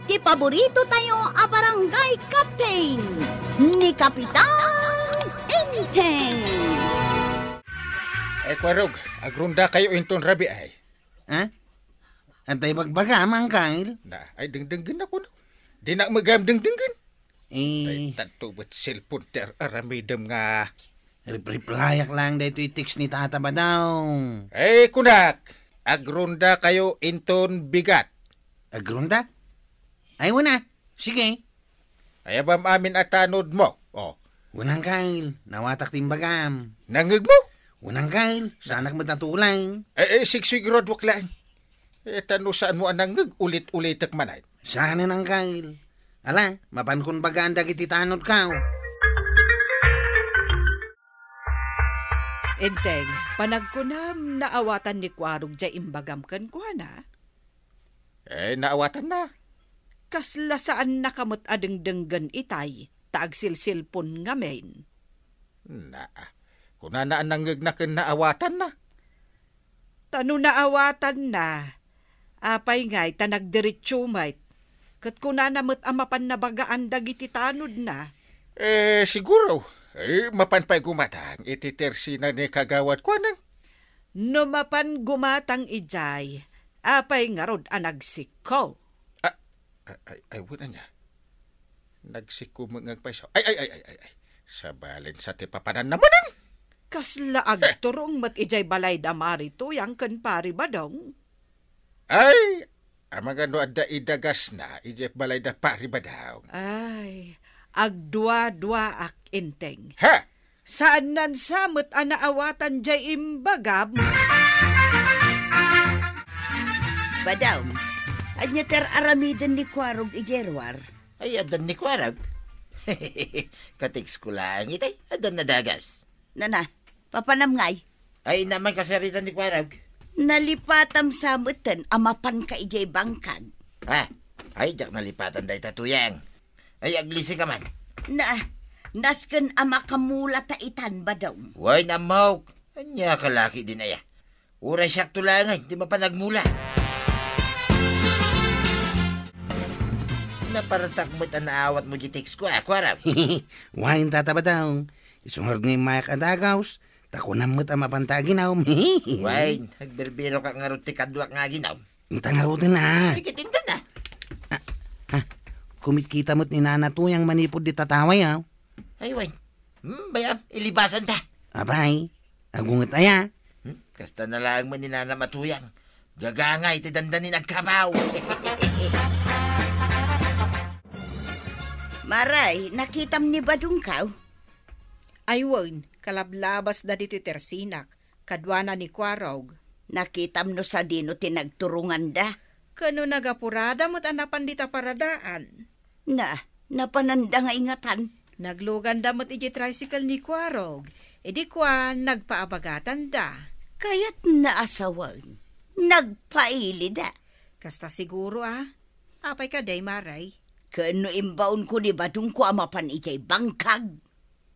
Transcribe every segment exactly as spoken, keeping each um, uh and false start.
Ti paborito tayo a barangay captain, ni Kapitan Enteng. Ay, Kwarog, agrunda kayo inton rabii ay. Ha? Adda ibagbagam, Angkal? Na, ay, dengdenggen ako, no? Di na magam dengdenggen. Eh. Ay, tanto met cellphone ti ar-aramidem nga. Rep-, replyak lang daytoy text ni Tata Badong. Eh, kunak, agrunda kayo inton bigat. Agrunda? Ay, wen a. Sige. Ay, abam amin a tanod mo. Oh. Wen, Angkal, nawatak ti imbagam. Nangngeg mo? Wen, Angkal, saanak met a tulang. Eh, eh, sigsiguraduak lang. Eh, ta no saan mo a nangngeg, ulit-ulitek man ay. Saanen, Angkal. Ala, mapankon bagaan dagiti tanodko. Enteng, panagkunam, naawatan ni Kwarog jay imbagam kenkuana? Eh, naawatanna. Kasla saannaka met a dengdenggen itay, ta agsilsilpon ngamin. Na, kunana a nangngegna ken naawatanna. Ta no naawatanna, apay ngay ta nagdiretso met? Ket kunana met a mapan nabagaan dagiti tanodna. Eh, siguro. Eh, mapan pay gumatang iti tersina ni kagawad kuanang. No mapan gumatang idiay, apay ngarud a nagsikko? Ah, ay, ay, ay, wen ania. Nagsikko met nga agpayso. Ay, ay, ay, ay, ay, ay. Sabalen sa ti papananna manen. Kasla agturong met idiay balay da Mari Tuyang ken Pari Badong. Ay, amagano adda idagasna idiay balay da Pari Badong. Ay, agdua-duaak, Enteng. Ha? Saannan sa met a naawatan jay imbagam. Badong, ania ti ar-aramiden ni Kuarog idiay ruar? Ay, addan ni Kuarog. Ka-text ko laeng itay, addan nadagas. Nana, papanam ngay? Ay, naman kasaritan ni Kuarog. Nalipatam sa meten a mapanka idiay bangkag. Ah, ay, diak nalipatan dayta, Tuyang. Ay, aglisi ka man. Na, nasken a makamula ta itan, Badong. Way, namok. Ania ka laki din aya? Uray siak to laeng ti mapan agmula. Naparatak met a naawat mo di text ko, ah, Kuarog. Way, Tata Badong. Isu ngarud nga immayak a dagaus, ta kunam met a mapanta aginawem. Way, nagbirbiro ka ngarud ti kaduak nga aginawem. Inta ngaruden a. Ay, ket inta na. Ah, ha? Kumitkita met ni Nana Tuyang manipud di tataway, ah. Ay, way. Hmm, bayam, ilibasan ta. Apay, agunget aya? Hmm, kasta na laeng man ni Nana Tuyang. Gagangay ti dandanin agkabaw. Maray, nakitam ni Badong kaw? Ay wen, kalablabasda ditoy tersinak, kaduana ni Kuarog. Nakitam no sadino ti nagturonganda? Ken no nagapurada met a napan dita paradaan? Na, napananda nga ingatan. Nagluganda met idiay tricycle ni Kuarog, idi kuan, nagpaabagatanda. Kayatna a sawen, nagpailida. Kasta siguro, a. Apay kadi, Maray? Ken no imbaonko ni Badongko a mapan idiay bangkag?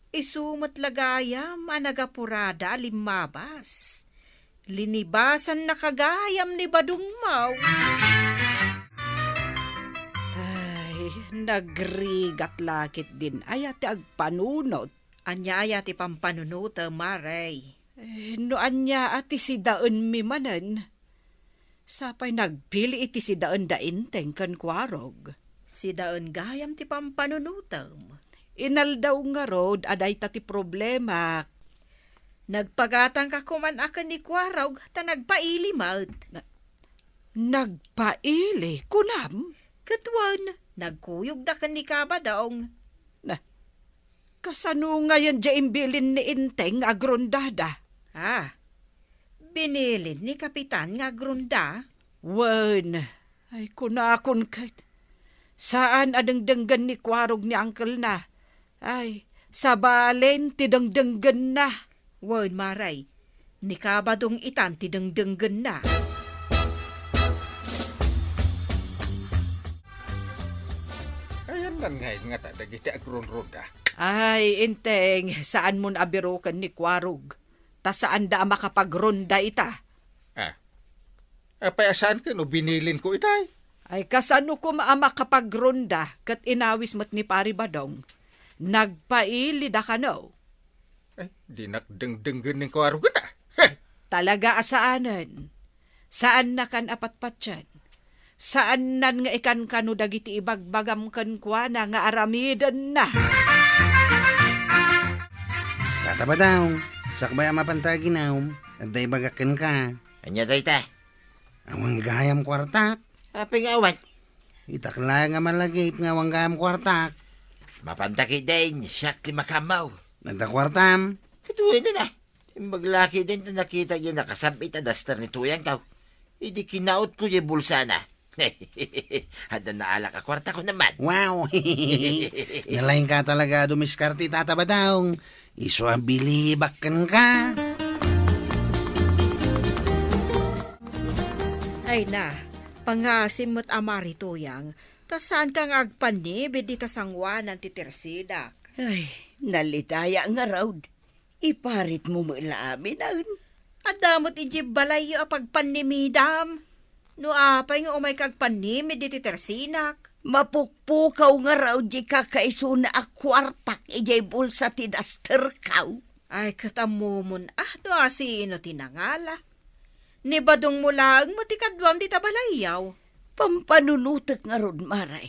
Isu met la gayam a nagapurada a limmabas. Linibasannaka gayam ni Badongmo. Ay, nagrigat la ketdin aya ti agpanunot. Ania aya ti pampanunotem, Maray? Eh, no ania a ti sidaenmi manen? Sapay nagpili iti sidaen da Enteng ken Kuarog. Sidaen gayam ti pampanunotem. Inaldaw ngarud a dayta ti problemak. Nagpagatangka koman a ken ni Kuarog ta nagpaili met. Na-, nagpaili, kunam? Ket wen, nagkuyogda ken ni Kabadong. Na, kasano ngayen diay imbilin ni Enteng nga agrundada? Ah, binilin ni Kapitan nga agrunda? Wen, ay, kunakon ket, saan a dengdenggen ni Kuarog ni angkelna. Ay, sabalen ti dengdenggenna. Wen, Maray, ni Kabadong itan ti dengdenggenna. Ayannan ngay ngata dagiti agrunrunda. Ay, Enteng, saanmon a biroken ni Kuarog, ta saanda a makapagrunda ita. Ah. Apay a saan ken no binilinko itay? Ay, kasano koma a makapagronda ket inawis met ni Pari Badong? Nagpailida kano? Ay, dinak dengdenggen ni kuarogen, ah. Talaga a saanen. Saannakan a patpatien. Saannan nga ikankano dagiti ibagbagam kenkuana nga aramidenna. Tata Badong, sakbay a mapanta aginum, adda ibagak kenka. Ania dayta? Awan gayam kuartak. Apay nga awan? Itak laeng a malagip nga awan gayam kuartak. Mapanta ketdin, siak ti makaammo. Adda kuartam? Kaduayen a. Imbag la ketdin ta nakita diay nakasab-it a daster ni Tuyangko. Idi kinautko diay bulsana. Adda naalak a kuarta ko naman. Wow! Nalaingka talaga a dumiskarte, Tata Badong. Isu a bilibak kenka. Ay na, pangasim met a Mari Tuyang, ta saanka nga agpanibid iti sangoanan ti tersidak. Ay, nalidaya ngarud. Iparitmo met la amin, a. Adda met idiay balayyo a pagpannimidam. No apay nga umayka agpannimid iti tersinak? Mapukpukaw ngarud diay kakaisuna a kuartak idiay bulsa ti dasterko. Ay, ket ammomon, a, no asino ti nangala. Ni Badongmo laeng met ti kaduam dita balayyo. Pampanunotek ngarud, Mare.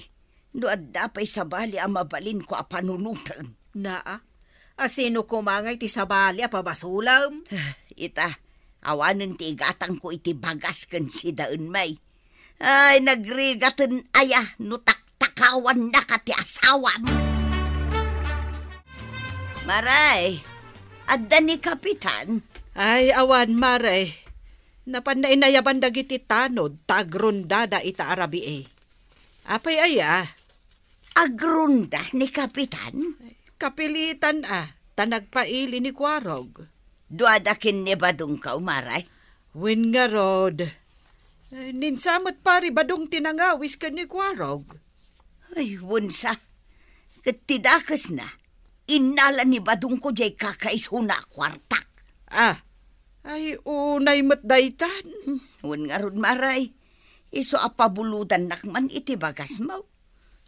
No adda pay sabali a mabalinko a panunotem. Naa, asino koma ngay ti sabali a pabasolem? Ita, awanen ti igatangko iti bagas ken sidaenmi. Ay, nagrigaten aya no taktakawannaka ti asawam. Mare, adda ni Kapitan? Ay, awan, Mare. Napanna inayaban dagiti tanod ta agrondada ita a rabii. Apay aya? Agronda ni Kapitan? Kapilitan a, ta nagpaili ni Kuarog. Duada ken ni Badongko, Mare? Wen ngarud. Ay, ni Badong ti nangawis ken ni Kuarog. Ay, wen sa. Ket ti dakesna, innala ni Badongko diay kakaisuna a kuartak. Ah, ay, unay met daytan. Hmm, wen ngarud, Mare. Isu a pabulodannak man iti bagasmo.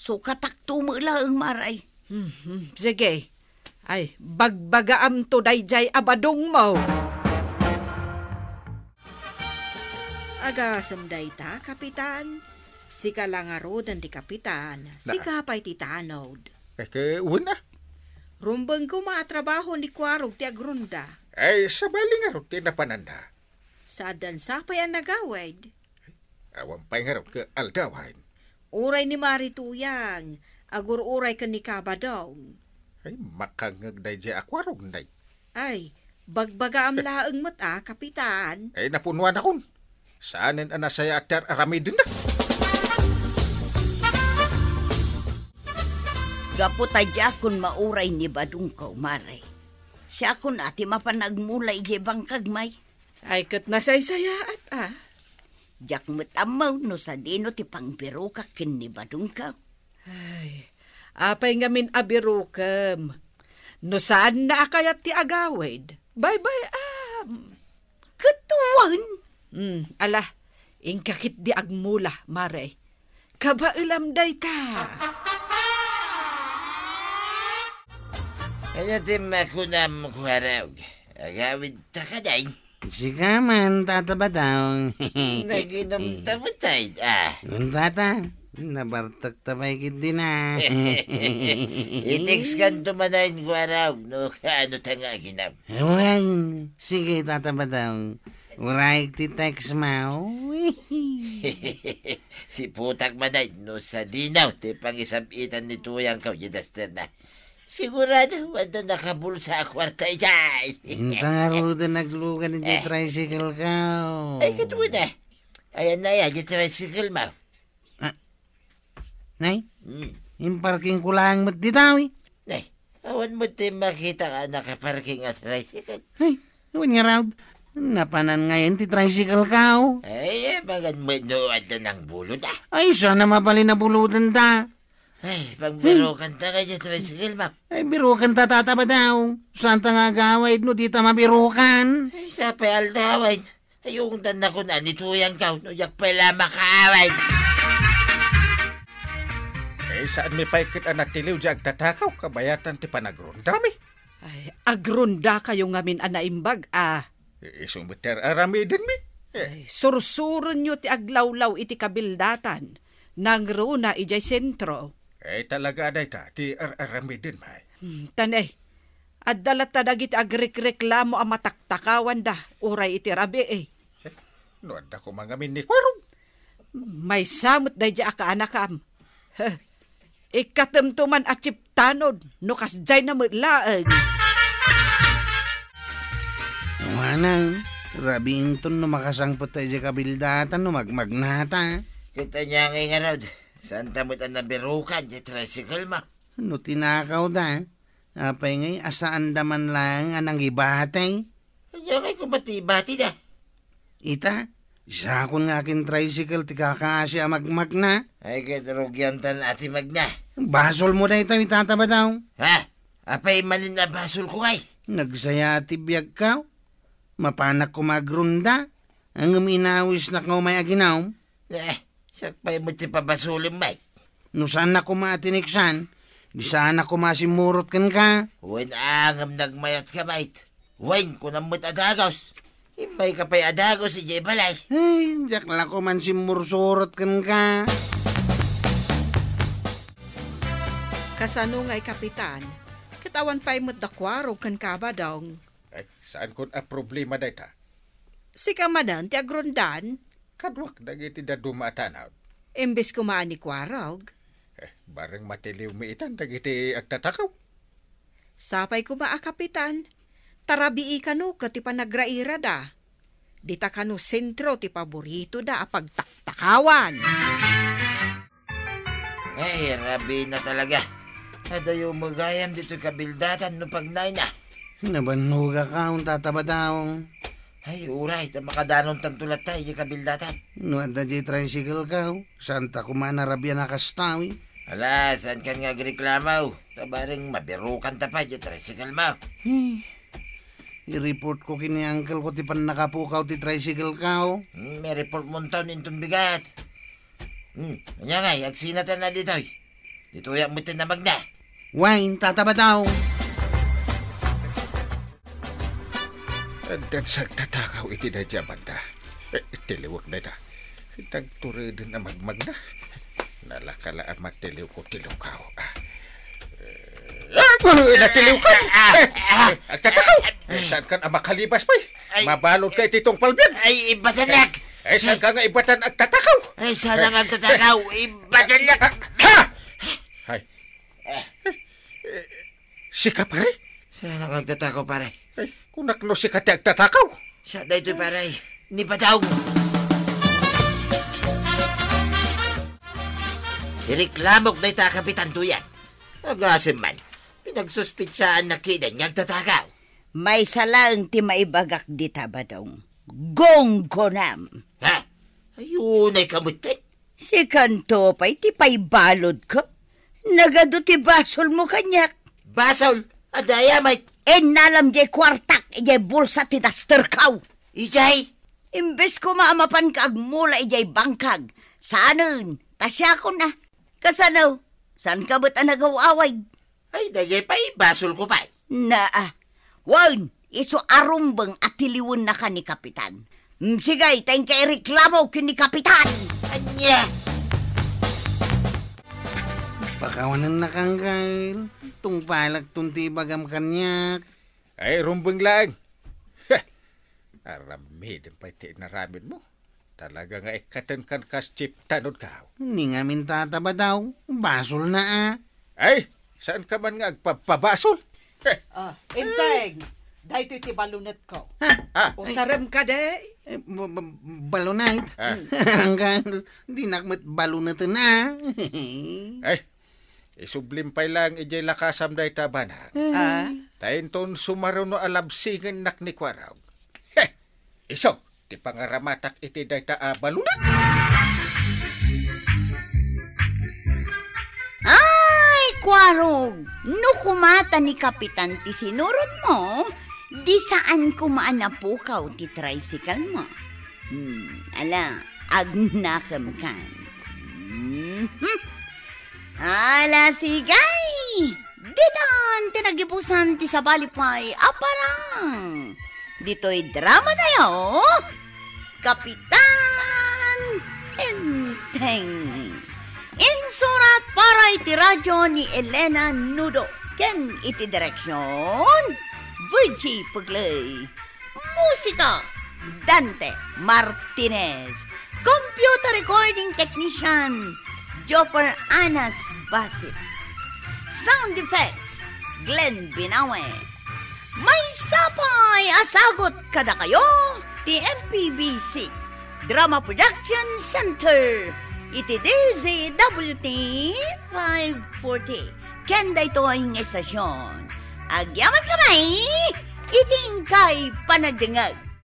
Sukatakto met laeng, Mare. Hmm, hmm, sige. Ay, bagbagaamto daydiay a Badongmo. Agasem dayta, Kapitan. Sika la ngaruden ti Kapitan. Na- Sika pay ti tanod. Eh, ke, wen a. Rumbeng koma a trabaho ni Kuarog ti agronda. Ay, sabali ngarud ti napananna. Saan sa pay a nagawid? Awan pay ngarud ket aldawen. Uray ni Mari Tuyang, agur-uray ken ni Kabadong. Ay, makangngeg daydiay a Kuarog, nay. Ay, bagbagaam laeng met a, Kapitan. Ay, napunuanakon. Saanen a nasayaat ti ar-aramidenna. Gapu ta diakon mauray ni Badongko, Mare. Siakon a ti mapan agmula idiay bangkagmi. Ay, ket nasaysayaat a. Diak met ammo no sadino ti pangbirokak ken ni Badongko. Ay, apay ngamin a birokem? No saanna a kayat ti agawid, baybay-am. Ket wen? Hmm, ala, inka ketdi agmula, Mare. Kabaelam dayta. Ania ti makunam, Kuarog? Agawidta kadi? Sika man, Tata Badong. Naginumta met, a? Wen, Tata. Nabartekta pay ketdin a. I-textkanto manen, Kuarog, no kaano ta nga aginum. Wen, sige, Tata Badong. Urayek ti textmo. Siputak manen no sadino ti pangisab-itan ni Tuyangko diay dasterna. Sigurado, adda nakabulsa a kuarta idiay. Inta ngaruden aglugan idiay tricycleko. Ay, ket wen a. Ayanna aya diay tricyclemo? Ah, nay? Hmm. Imparkingko laeng met dita, wi. Nay, awan met ti makitak a nakaparking a tricycle. Ay, wen ngarud, napanan ngayen ti tricycleko. Ay, amangan met no adda nangbulod a. Ay, saan a mabalin a bulodenta? Ay, pangbirokanta kadi diay tricyclemo? Ay, birokanta, Tata Badong. Saanta nga agawid no dita mabirokan? Ay, sa pay aldawen. Ay, ungtannakon a ni Tuyangko no diak pay la makaawid. Eh, saanmi pay ket a natiliw diay agtatakaw kabayatan ti panagrondami? Ay, agrondakayo ngamin a naimbag, a. Eh, isu met ti ar-aramidenmi. Eh. Ay, sursurenyo ti aglawlaw iti kabildatan. Nangruna idiay sentro. Eh, talaga a dayta ti ar-aramidenmi. Hmm, tan, eh, adda latta dagiti agrekreklamo a mataktakawanda uray iti rabii, eh. Eh, no adda koma ngamin ni Kuarog? Maysa met daydiay a kaanakam. Heh, ikkatemto man a chiptanod no kasdiay na met laeng. Awanan, rabiinton no makasangpet ta idiay kabildatan no magmagnata. Ket ania ngay ngarud, saanta met a nabirukan ti tricycle mo? No tinakawda, apay ngay a saanda man laeng a nangibatay? Ania ngay koma ti ibatida? Ita, siakon nga akin-tricycle ti kakaasi a magmagna. Ay, ket rugiantan a ti magna. Basolmo daytoy, Tata Badaw. Ha? Apay manen a basolko ngay? Nagsaya ti biagko. Mapanak koma agrunda. Ngem inawisnak nga umay aginum. Eh, siak pay met ti pabasolem, Mike. No saannak koma a tiniksan, di saanak koma a simmurot kenka. Wen a ngem nagmayatka, Mike. Wen, kunam met a dagus. Immayka pay a dagus idiay balay. Ay, diak la koma simmursurot kenka. Kasano ngay, Kapitan? Ket awan pay met da Kuarog ken Kabadong. Ay, saankon a problema dayta. Sika manen ti agrondan? Kaduak dagiti dadduma a tanod. Imbes koma a ni Kuarog? Eh, bareng matiliwmi itan dagiti agtatakaw. Sapay koma a kapitan, ta rabii kano ket ti panagrairada. Dita kano sentro ti paboritoda a pagtaktakawan. Ay, rabiina talaga. Adayo met gayam ditoy kabildatan no pagnayna. Nabannogak, Tata Badaw. Ay, uray, ta makadanontanto latta idiay kabildatan. No adda diay tricycle-ko, saanta koma a narabian a kastoy. Ala, saankan nga agreklamo? Ta bareng mabirukanta pay diay tricycle-mo. Eh, i-report-ko ken ni uncle-ko ti pannakapukaw ti tricycle-ko. Hmm, i-report-monton inton bigat. Hmm, ania ngay, agsinatan a ditoy. Ditoyak met ti namagna. Wen, Tata Badaw. Addan sa agtatakaw iti daydiay a banda. Eh, tiliwek dayta. Nagtureden a magmagna. Nalaka la a matiliwko ti lukaw. Ah. Eh, natiliwko! Eh, eh, agtatakaw! Eh, saankan a makalibas pay? Ay. Mabaludka iti tungpalbiag. Ay, ibbatanak. Eh, saanka nga ibbatan agtatakaw? Ay, saan nga agtatakaw? Ibbatanak. Ha? Ay. Eh, sika, pare? Saan nga agtatakaw, pare? Ay, kunak no sika ti agtatakaw. Siak daytoy, pare. Ni Badaw. Ireklamok dayta a kapitan tuyan. Agasem man, pinagsuspetsaannak ketdin nga agtatakaw. Maysa laeng ti maibagak dita, Badong. Gunggonam. Ha? Ay, unayka metten? Sikanto pay ti paibaludko. Nagadu ti basolmo kaniak. Basol? Adda aya met? Innalam diay kuartak idiay bulsa ti dasterko. Idiay? Imbes koma a mapanka agmula idiay bangkag, saanen, ta siakon a. Kasano? Saanka met a nagaw-away? Ay, daydiay pay, basolko pay. Naa. Wen, isu a rumbeng a tiliwennaka ni Kapitan. Mm, sige, ta inka ireklamo ken ni Kapitan. Ania? Pakawanennaka, Angkel. Tungpalekton ti ibagam kaniak. Ay, rumbeng laeng. Heh! Aramiden pay ti inaramidmo. Talaga nga ikkatenkan kas chip tanodko. Ni ngamin, Tata Badaw, basolna a. Ay, saanka man nga agpabpabasol? Heh! Ah, Enteng, daytoy ti balunetko. Ha? Ah. Usarem kadi? Eh, ba-, ba-, balunite? Ah. Angkel, dinak met baluneten a. Ay, isublim pay laeng idiay lakasam dayta, bana. Ah? Ta inton sumaruno a labsingennak ni Kuarog. Heh! Isu ti pangaramatak iti dayta a balunet. Ay, Kuarog, no kumata ni Kapitan ti sinurotmo, di saan koma a napukaw ti tricycle-mo. Hmm, ala, agnakemkan. Mhm. Ay, Ala, sige! Ditan ti nagibusan ti sabali pay a parang. Ditoy drama tayo, Kapitan Enteng. Insurat para iti radyo ni Elena Nudo ken iti direksyon, Virgie Pugley. Musika, Dante Martinez. Computer recording technician, Jopper Anas Basit. Sound effects, Glenn Binawe. Maysa pay a sagut kadakayo ti M P B C Drama Production Center iti D Z W T five forty. Ken daytoy nga estasyon, agyamankami iti inkay panagdengngeg.